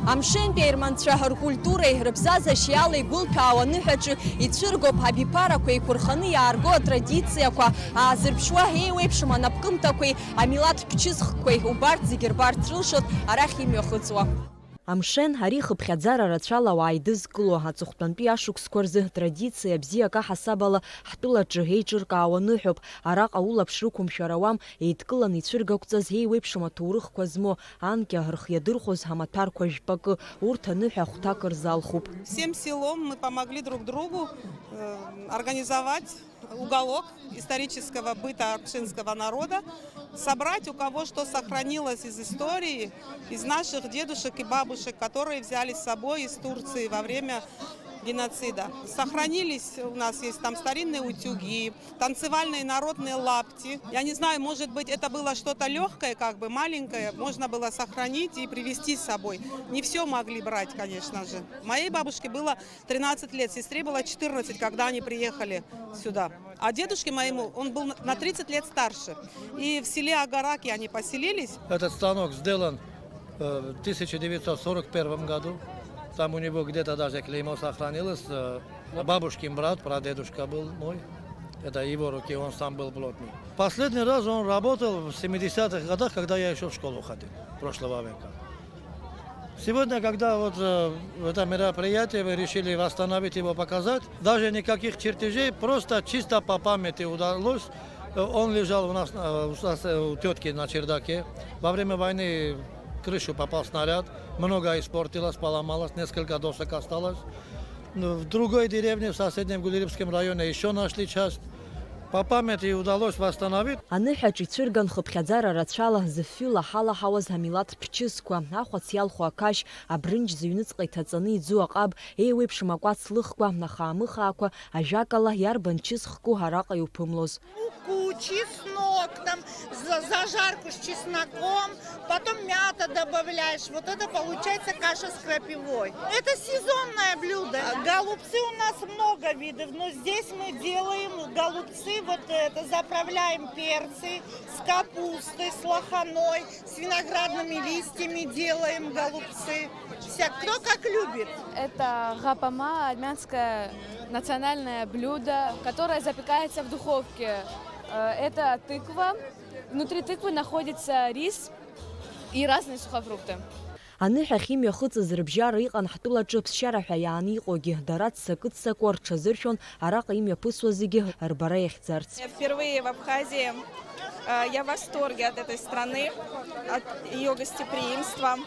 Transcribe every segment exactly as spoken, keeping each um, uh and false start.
Амшынтәи аерманцәа ркультуреи рыбзазашьеи ала игәылҭәаау аныҳәаҿы ицәыргоуп абиԥарақәа еиқәырханы иаарго атрадициақәа аазырԥшуа еиуеиԥшым анапкымҭақәеи амилаҭ ԥчызхқәеи. Убарҭ зегьы рбарц рылшоит арахь имҩахыҵуа. Амшын, ари хыԥхьаӡара рацәала ауаа еидызкыло, аҵыхәтәантәи ашықәсқәа рзы традициа бзиак аҳасабала ҳтәылаҿы еиҿыркаауа ныҳәоуп. Араҟа улаԥш рықәымшәар ауам, еидкыланы ицәыргақәҵаз еиуеиԥшым аҭоурыхқәа змоу, анкьа рхы иадырхәоз амаҭәарқәа жәпакы, урҭ аныҳәа хәҭак рзалхуп. Всем селом мы помогли друг другу, э, организовать уголок исторического быта амшинского народа, собрать, у кого что сохранилось из истории, из наших дедушек и бабушек, которые взяли с собой из Турции во время геноцида. Сохранились, у нас есть там старинные утюги, танцевальные народные лапти. Я не знаю, может быть, это было что-то лёгкое, как бы маленькое, можно было сохранить и привезти с собой. Не всё могли брать, конечно же. Моей бабушке было тринадцать лет, сестре было четырнадцать, когда они приехали сюда. А дедушке моему, он был на тридцать лет старше. И в селе Агараки они поселились. Этот станок сделан, э, в тысяча девятьсот сорок первом году. Там у него где-то даже клеймо сохранилось. Э, бабушкин брат, прадедушка был мой. Это его руки, он сам был плотник. Последний раз он работал в семидесятых годах, когда я ещё в школу ходил, прошлого века. Сегодня, когда вот, э, это мероприятие, мы решили восстановить его, показать, даже никаких чертежей, просто чисто по памяти удалось. Э, он лежал у нас, э, у сос-, э, у тётки на чердаке. Во время войны в крышу попал снаряд, много испортилось, поломалось, несколько досок осталось. Ну, в другой деревне, в соседнем Гулирипском районе, ещё нашли часть. По памяти удалось восстановить. Аныҳәаҿ ицәырган хыԥхьаӡара рацәала зыфҩы лаҳалаҳауаз амилаҭ ԥчызқәа, ахәац иалху ақажь, абрынџь зыҩныҵҟа иҭаҵаны иӡу аҟаб, еиуеиԥшым акәац лыхқәа, ахаамыхаақәа, ажәакала, иарбан чысхку араҟа иуԥымлоз. Луку, чеснок, там за-, зажарку с чесноком, потом мята добавляешь. Вот это получается каша с крапивой. Это сезонное блюдо. А голубцы у нас много видов, но здесь мы делаем голубцы, вот это, заправляем перцы с капустой, с лоханой, с виноградными листьями делаем голубцы. Вся, кто как любит. Это гапама, армянское национальное блюдо, которое запекается в духовке. Э, это тыква. Внутри тыквы находится рис и разные сухофрукты. Аныҳәахь имҩахыҵыз рыбжьара иҟан ҳтәылаҿы ԥсшьара ҳәа иааны иҟоугьы, дара ццакы-ццакуа рҽазыршәон, араҟа имҩаԥысуа зегьы рбара иахьӡарц. Впервые в Абхазии. Э, я в восторге от этой страны, от её гостеприимства.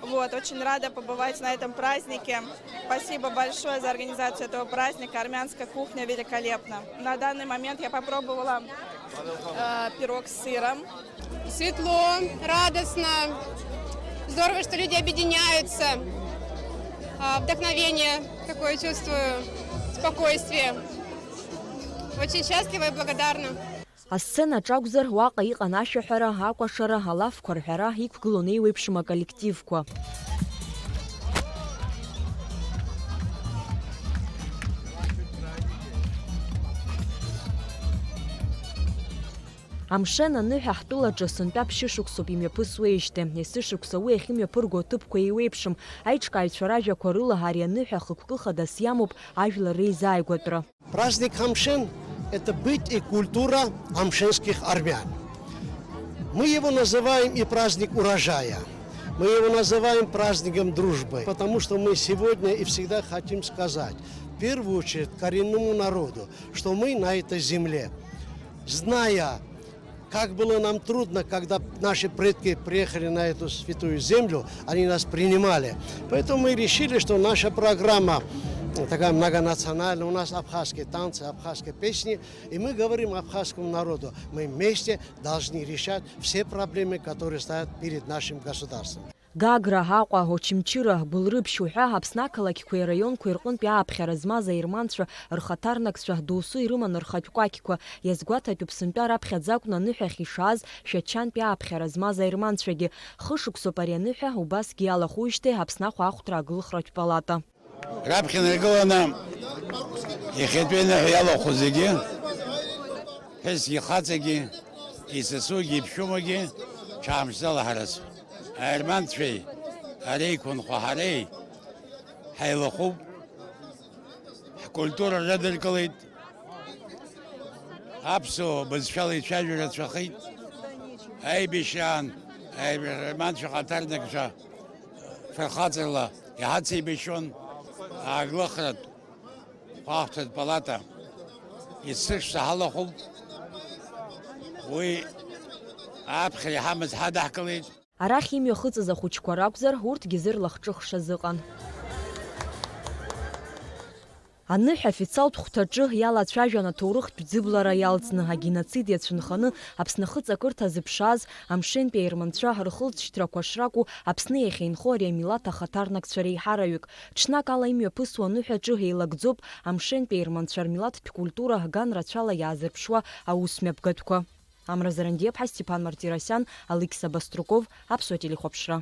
Вот, очень рада побывать на этом празднике. Спасибо большое за организацию этого праздника. Армянская кухня великолепна. На данный момент я попробовала, э, пирог с сыром. Светло, радостно. Здорово, что люди объединяются. А, вдохновение такое чувствую, спокойствие. Очень счастлива и благодарна. Асценаҿ акәзар, уаҟа иҟан ашәаҳәара, акәашара, алафқәа рҳәара, иқәгылон еиуеиԥшым аколлективқәа. Амшын аныҳәа ҳтәылаҿы сынтәа ԥшьышықәсоуп имҩаԥысуеижьҭеи. Есышықәса уи ахьымҩаԥырго аҭыԥқәа еиуеиԥшым. Аиҿкааҩцәа ражәақәа рыла ари аныҳәа хықәкы хадас иамоуп ажәлар реизааигәатәра. Праздник Амшын — это быт и культура амшинских армян. Мы его называем и праздник урожая, мы его называем праздником дружбы, потому что мы сегодня и всегда хотим сказать, в первую очередь, коренному народу, что мы на этой земле, зная, как было нам трудно, когда наши предки приехали на эту святую землю, они нас принимали. Поэтому мы решили, что наша программа такая многонациональная, у нас абхазские танцы, абхазские песни, и мы говорим абхазскому народу, мы вместе должны решать все проблемы, которые стоят перед нашим государством. Гагра, Аҟәа, Очамчыра, Гәылрыԥшь уҳәа Аԥсны ақалақьқәеи араионқәеи рҟынтәи ааԥхьара змаз аерманцәа рхаҭарнакцәа досу ирыман рхатә кәакьқәа. Иазгәаҭатәуп, сынтәа раԥхьаӡа акәны аныҳәахь ишааз Шәачантәи ааԥхьара змаз аерманцәагьы. Хышықәсоуп ари аныҳәа убасгьы иалахәыжьҭеи Аԥсны ахәаахәҭра агылхратә палата. Раԥхьа инаргыланы иахьатәи аныҳәа иалахәу зегьы, ԥҳәысгьы, хаҵагьы, исасугьы, иԥшәмагьы, ҽаамшьҭала ҳарацәа. Аерманцәеи Ари еиқәынхо ҳареи ҳаилахәуп, ҳкультура рыдыркылеит, аԥсуа бызшәала ицәажәо рацәахеит. Аибашьраан аибашьраан шәыхаҭарнакцәа фырхаҵарала иҳацеибашьуан ааглыхратә хәаахәҭратә палата. Есышықәса ҳалахәуп, уи аԥхьара иҳамаз ҳадаҳкылеит. Арахь имҩахыҵыз ахәыҷқәа ракәзар, урҭгьы зырлахҿыхшаз ыҟан. Аныҳәа афициалтә хәҭаҿы иалацәажәан аҭоурыхтә ӡыблара иалҵны, агеноцид иацәынханы Аԥсны ахыҵакырҭа зыԥшааз амшынтәи аерманцәа рхылҵшьҭрақәа шракәу Аԥсны иахьа инхо ари амилаҭ ахаҭарнакцәа реиҳараҩык. Ҽнак ала имҩаԥысуа аныҳәаҿы еилагӡоуп амшынтәи аерманцәа рмилаҭтә культура ган рацәала иаазырԥшуа аусмҩаԥгатәқәа. Амра Зарандиаԥҳа, Степан Мартиросиан, Алықьса Баструков, Аԥсуа телехәаԥшра.